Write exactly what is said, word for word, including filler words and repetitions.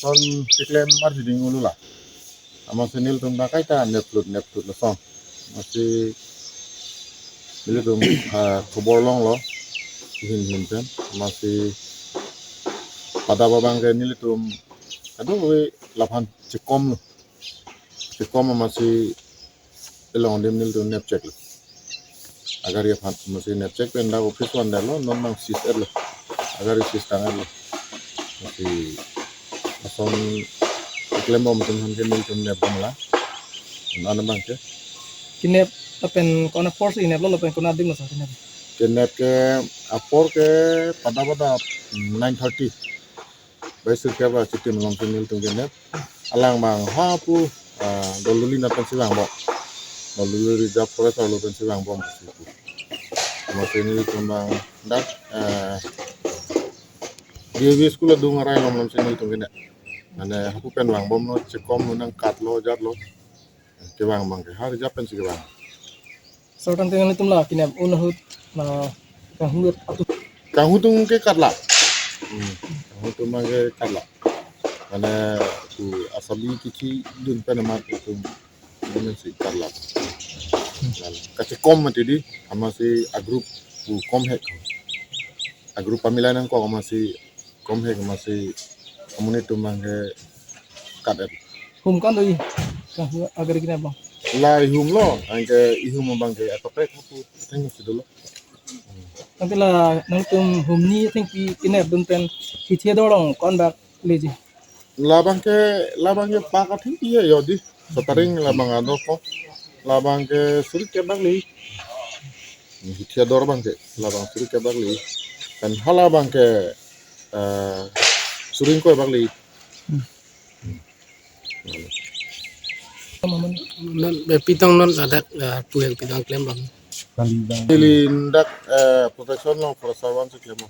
Ton keklem arjuding ulu la. Amatsi nelitum ta kaita neplut neplut lason. Amatsi nelitum, ah, khobor longlo. Hin hin pen. Amatsi pada abang ke nelitum kadokave laphan chekomlo. Chekom amatsi along adim nelitum nepcheklo. Agari aphan amatsi nepchek pen dak office vandetlo, non nang seize etlo. Agari seize tang etlo. Amatsi lason keklembom atum aphan ke nelitum nepbomlo. An abang ke. Kenep lapen ko-an apor si keneplo lapen ko-an adim lo sa kenep? Kenep ke apor ke pada pada nine thirty. Bai sirkep ra chitim along si nelitum kenep. Alang abang hapu, ah, Dololi nat pensi vangbom. Dololi Reserve Forest arlo pensi vangbom si pu. Amatsi nelitum abang dak, eh, D A V school adung arai along along si nelitum kenep. Mane hapu pen vangbomlo, chekomlo, nangkatlo, jatlo. Kevang abang ke ha reserve pensi kevang. Sir, tangte nanglitum la kenep un ahut na kanghu atum? Kanghu atum ke katlo. Hmm. Kanghu atum abang ke katlo. Mane tu asabi kithi dun pen amat atum dun si katlo. Kachekom mati di, amatsi a-group pu komhek. A-group pamilai nangkok amatsi komhek amatsi amonit atum abang ke kat et. Hum ko-an do-i? Kanghu agari kenep abang. La ihumlo, anke ihum abang ke atoprek hapu athengno si dolo. Tangte la nangtum hum ni athengpi kenep dun pen hithi ador along ko-an bak leji? Labang ke, labang ke pak athengpi he yo di. Sataring labang ador ko. Labang ke suri kep bak le. Hithi ador abang ke, labang suri kep bak le. Pen hala abang ke, eh, suri ingkoi bak le. Hmm. Non, be pitong non ladak, eh, pu yang pitong klembom. Neli dak, eh, protection along forest one si klembom.